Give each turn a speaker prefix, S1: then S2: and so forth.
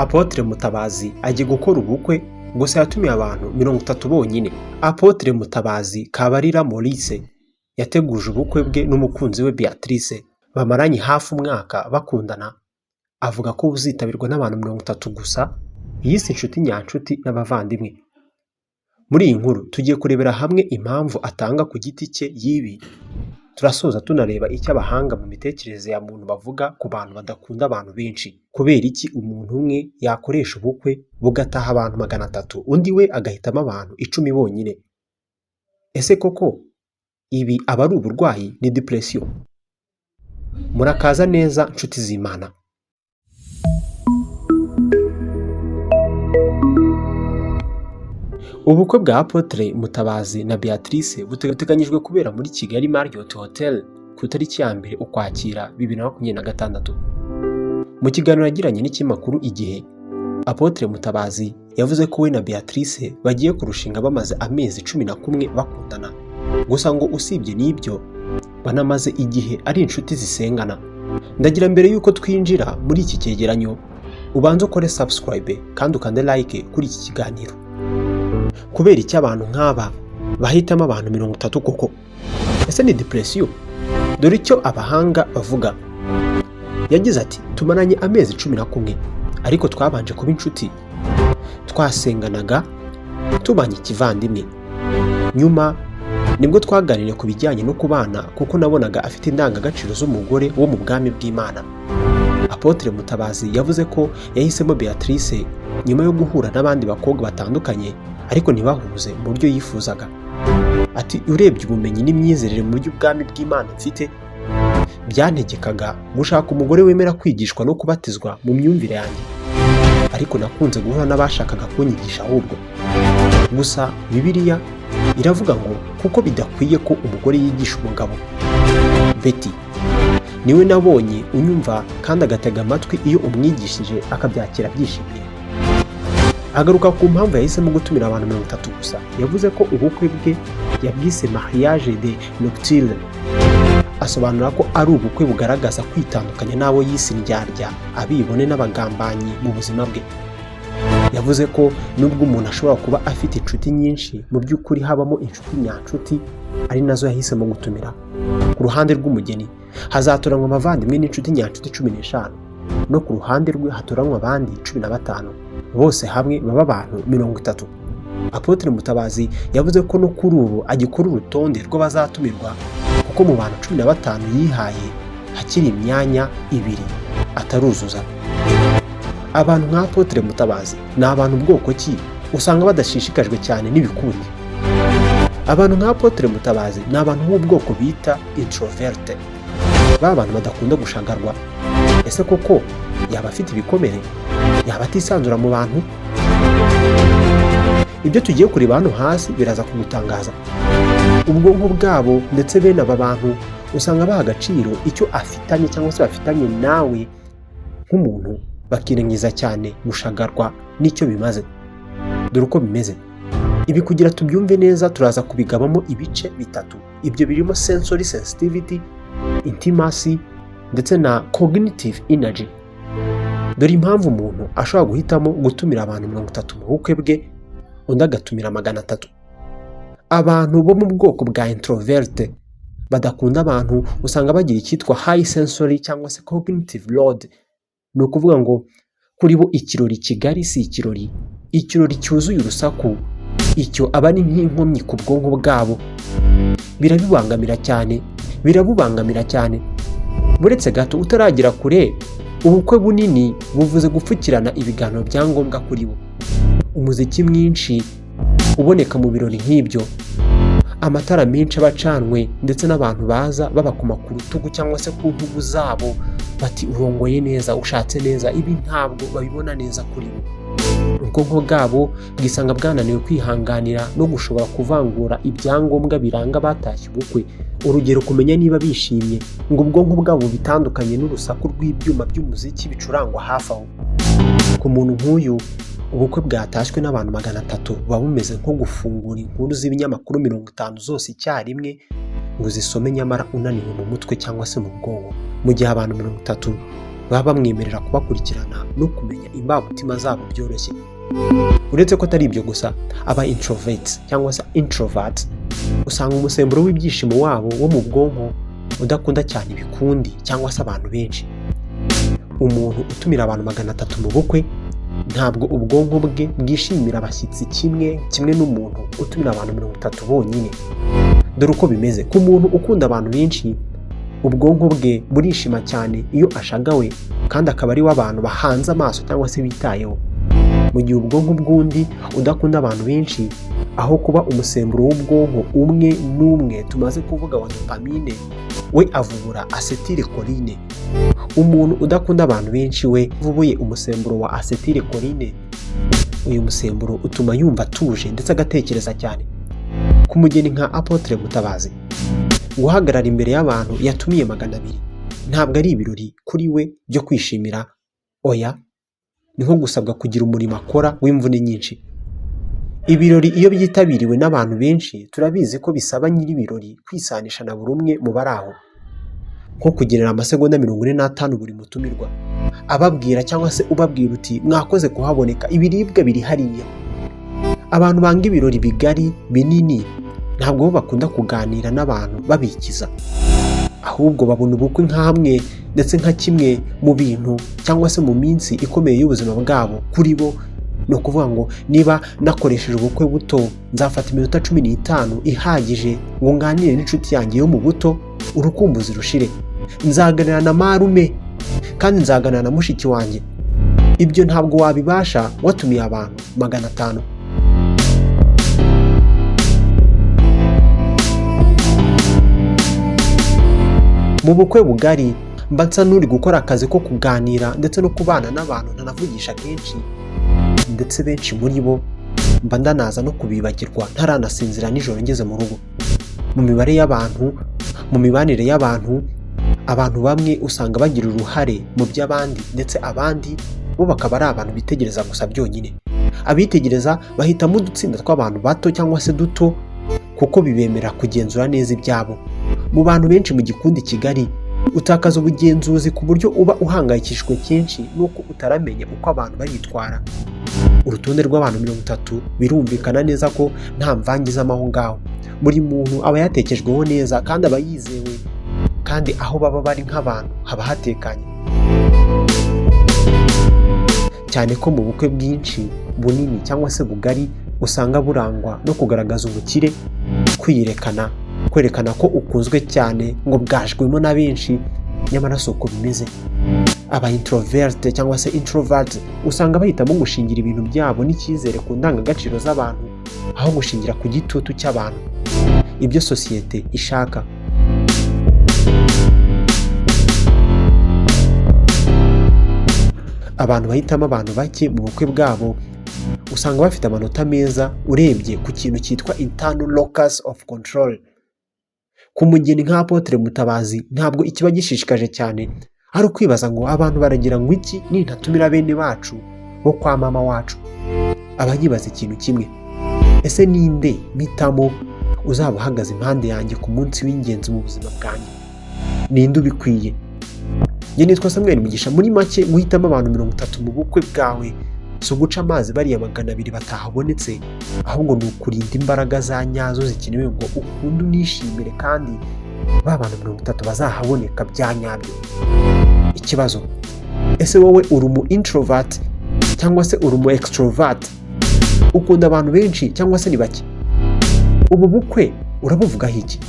S1: Apotre Mutabazi agiye gukora ubukwe, gusa yatumiye abantu 30 bonyine. Apotre Mutabazi Kabarira Maurice yateguje ubukwe bwe n'umukunzi we Beatrice bamaranye hafi umwaka bakundana, avuga ko buzitabirwa n'abantu 30 gusa, yise inshuti nyanshuti n'abavandimwe. Muri iyi nkuru tugiye kurebera hamwe impamvu atanga ku giti cye y'ibi, turasoza tunareba icyo abahanga mu mitekerereze ya muntu bavuga ku bantu badakunda abantu benshi. Kubera iki umuntu umwe yakoresha ubukwe bugataha abantu 300, undi we agahitamo abantu 10 bonyine? Ese koko ibi aba ari uburwayi? Ni depression? Murakaza neza nshuti z'Imana. Ubukwe bwa Apotre Mutabazi na Beatrice buteganyijwe kubera muri Kigali Marriott Hotel ku itariki ya 1 Ukwakira 2026. Mu kiganiro yagiranye n'ikinyamakuru Igihe, Apotre Mutabazi yavuze ko we na Beatrice bagiye kurushinga bamaze amezi 11 bakundana. Gusa ngo usibye n'ibyo, banamaze igihe ari inshuti zisengana. Ndagira mbere y'uko twinjira muri iki cyegeranyo, ubanze ukore subscribe kandi ukande like kuri iki kiganiro. Kubera icyo abantu nk'aba bahitamo abantu 30 koko? Ese ni depression? Dore icyo abahanga bavuga. Yagize ati tumaranye amezi 11, ariko twabanje kuba inshuti, twasenganaga, tubanye ikivandimwe. Nyuma nibwo twaganiriye ku bijyanye no kubana, kuko nabonaga afite indangagaciro z'umugore wo mu bwami bw'Imana. Apotre Mutabazi yavuze ko yahisemo Beatrice nyuma yo guhura n'abandi bakobwa batandukanye, ariko ntibahuze mu buryo yifuzaga. Ati urebye ubumenyi n'imyizerere mu by'ubwami bw'Imana mfite, byantegekaga gushaka umugore wemera kwigishwa no kubatizwa mu myumvire yanjye, ariko nakunze guhura n'abashakaga kunyigisha ahubwo. Gusa Bibiliya iravuga ngo kuko bidakwiye ko umugore yigisha umugabo. Betty niwe nabonye unyumva kandi agatega amatwi iyo umwigishije akabyakira byishimiye. Agaruka ku mpamvu yahisemo gutumira abantu 30 gusa, yavuze ko ubukwe bwe yabwise mariage de nocturne. Asobanura ko ari ubukwe bugaragaza kwitandukanya n'abo yise indyarya, abibone n'abagambanyi mu buzima bwe. Yavuze ko nubwo umuntu ashobora kuba afite inshuti nyinshi, mu by'ukuri habamo inshuti nyanshuti, ari nazo yahisemo gutumira. Ku ruhande rw'umugeni hazatoranywa abavandimwe n'inshuti nyanshuti 15, no ku ruhande rwe hatoranywa abandi 15, bose hamwe baba abantu 30. Apotre Mutabazi yavuze ko no kuri ubu agikora urutonde rw'abazatumirwa, kuko mu bantu 15 yihaye hakiri imyanya 2 ataruzuza. Abantu nka Apotre Mutabazi ni abantu bwoko ki usanga badashishikajwe cyane n'ibikundi? Abantu nka Apotre Mutabazi ni abantu b'ubwoko bita introverte, ba bantu badakunda gushagarwa. Ese koko yaba afite ibikomere? Yaba atisanzura mu bantu? Ibyo tugiye kureba hano hasi biraza kugutangaza. Ubwonko bwabo ndetse bene aba bantu usanga baha agaciro icyo afitanye cyangwa se bafitanye nawe nk'umuntu, bakirengiza cyane gushagarwa n'icyo bimaze. Dore uko bimeze. Ibi kugira tubyumve neza turaza kubigabamo ibice 3. Ibyo birimo sensory sensitivity, intimacy ndetse na cognitive energy. Dore impamvu umuntu ashobora guhitamo gutumira abantu 30 mu bukwe bwe, undi agatumira 300. Abantu bo mu bwoko bwa introverte badakunda abantu usanga bagira icyitwa high sensory cyangwa se cognitive load. Ni ukuvuga ngo kuri bo ikirori kigari si ikirori, ikirori cyuzuye urusaku, icyo aba ari nk'inkomyi ku bwonko bwabo. Birabibangamira cyane, birabubangamira cyane. Buretse gato utaragera kure, ubukwe bunini buvuze gupfukirana ibiganiro bya ngombwa kuri bo. Umuziki mwinshi uboneka mu birori nk'ibyo, amatara menshi aba acanwe, ndetse n'abantu baza babakoma ku rutugu cyangwa se ku ntugu zabo bati urongoye neza, ushatse neza, ibi ntabwo babibona neza kuri bo. Ubwonko bwabo bwisanga bwananiwe kwihanganira no gushobora kuvangura ibyangombwa biranga abatashye ubukwe. Urugero kumenya niba bishimye, ngo ubwonko bwabo bitandukanye n'urusaku rw'ibyuma by'umuziki bicurangwa hafi aho. Ku muntu nk'uyu, ubukwe bwatashywe n'abantu 300 buba bumeze nko gufungura inkuru z'ibinyamakuru 50 zose icyarimwe ngo uzisome, nyamara unaniwe mu mutwe cyangwa se mu bwonko. Mu gihe abantu 30 Baba bamwemerera kubakurikirana no kumenya imbamutima zabo byoroshye. Uretse ko atari ibyo gusa, aba introverts cyangwa se introverts usanga umusemburo w'ibyishimo wabo wo mu bwonko udakunda cyane ibikundi cyangwa se abantu benshi. Umuntu utumira abantu 300 mu bukwe, ntabwo ubwonko bwe bwishimira abashyitsi kimwe kimwe n'umuntu utumira abantu 30 bonyine. Dore uko bimeze: ku muntu ukunda abantu benshi, ubwonko bwe burishima cyane iyo ashagawe kandi akaba ari we abantu bahanze amaso cyangwa se bitayeho, mu gihe ubwonko bw'undi udakunda abantu benshi, aho kuba umusemburo w'ubwonko umwe n'umwe tumaze kuvuga wa dopamine, we avubura acetylcholine. Umuntu udakunda abantu benshi we avubuye umusemburo wa acetylcholine. Uyu musemburo utuma yumva atuje ndetse agatekereza cyane. Ku mugeni nka Apôtre Mutabazi, guhagarara imbere y'abantu yatumiye 200 ntabwo ari ibirori kuri we byo kwishimira. Oya, ni nko gusabwa kugira umurimo akora w'imvune nyinshi. Ibirori iyo byitabiriwe n'abantu benshi, turabizi ko bisaba nyir'ibirori kwisanisha na buri umwe mu bari aho, nko kugenera amasegonda 45 buri mutumirwa, ababwira cyangwa se ubabwira uti: "Mwakoze kuhaboneka, ibiribwa biri hariya." Abantu banga ibirori bigari binini ntabwo bo bakunda kuganira n'abantu babikiza, ahubwo babona ubukwe nka hamwe ndetse nka kimwe mu bintu cyangwa se mu minsi ikomeye y'ubuzima bwabo. Kuri bo ni ukuvuga ngo: "Niba nakoresheje ubukwe buto, nzafata iminota 15 ihagije ngo nganire n'inshuti yanjye yo mu buto, urukumbuzi rushire. Nzaganira na marume kandi nzaganira na mushiki wanjye." Ibyo ntabwo wabibasha watumiye abantu 500. Mu bukwe bugari mba nsa n'uri gukora akazi ko kuganira ndetse no kubana n'abantu ntanavugisha kenshi, ndetse benshi muri bo mba ndanaza no kubibagirwa ntaranasinzira nijoro ngeze mu rugo. Mu mibare y'abantu, mu mibanire y'abantu, abantu bamwe usanga bagira uruhare mu by'abandi, ndetse abandi bo bakaba ari abantu bitegereza gusa byonyine. Abitegereza bahitamo udutsinda tw'abantu bato cyangwa se duto, kuko bibemera kugenzura neza ibyabo. Mu bantu benshi mu gikundi kigari, utakaza ubugenzuzi ku buryo uba uhangayikishijwe kenshi n'uko utaramenya uko abantu baritwara. Urutonde rw'abantu 30, birumvikana neza ko nta mvange izamo aho ngaho. Buri muntu aba yatekejweho neza kandi aba yizewe, kandi aho baba bari nk'abantu haba hatekanye, cyane ko mu bukwe bwinshi bunini cyangwa se bugari usanga burangwa no kugaragaza ubukire, kwiyerekana, kwerekana ko ukunzwe cyane, ngo bwajwemo na benshi, nyamara si uko bimeze. Aba introvert cyangwa se introvert usanga bahitamo gushingira ibintu byabo n'icyizere ku ndangagaciro z'abantu, aho gushingira ku gitutu cy'abantu, ibyo sosiyete ishaka. Abantu bahitamo abantu bake mu bukwe bwabo usanga bafite amanota meza urebye ku kintu cyitwa internal locus of control. Ku mugeni nka Apôtre Mutabazi, ntabwo ikiba gishishikaje cyane ari ukwibaza ngo abantu baragira ngo iki nintatumira bene bacu bo kwa mama wacu. Aba yibaza ikintu kimwe: ese ninde mpitamo uzaba uhagaze impande yanjye ku munsi w'ingenzi mu buzima bwanjye? Ninde ubikwiye? Njye nitwa Samuel Mugisha. Muri make, guhitamo abantu 30 mu bukwe bwawe si uguca amazi bariya 200 batahabonetse, ahubwo ni ukurinda imbaraga za nyazo zikenewe ngo ukunde unishimire kandi ba bantu 30 bazahaboneka bya nyabyo. Ikibazo: ese wowe uri umu introvert cyangwa se uri umu extrovert? Ukunda abantu benshi cyangwa se ni bake? Ubu bukwe urabuvugaho iki?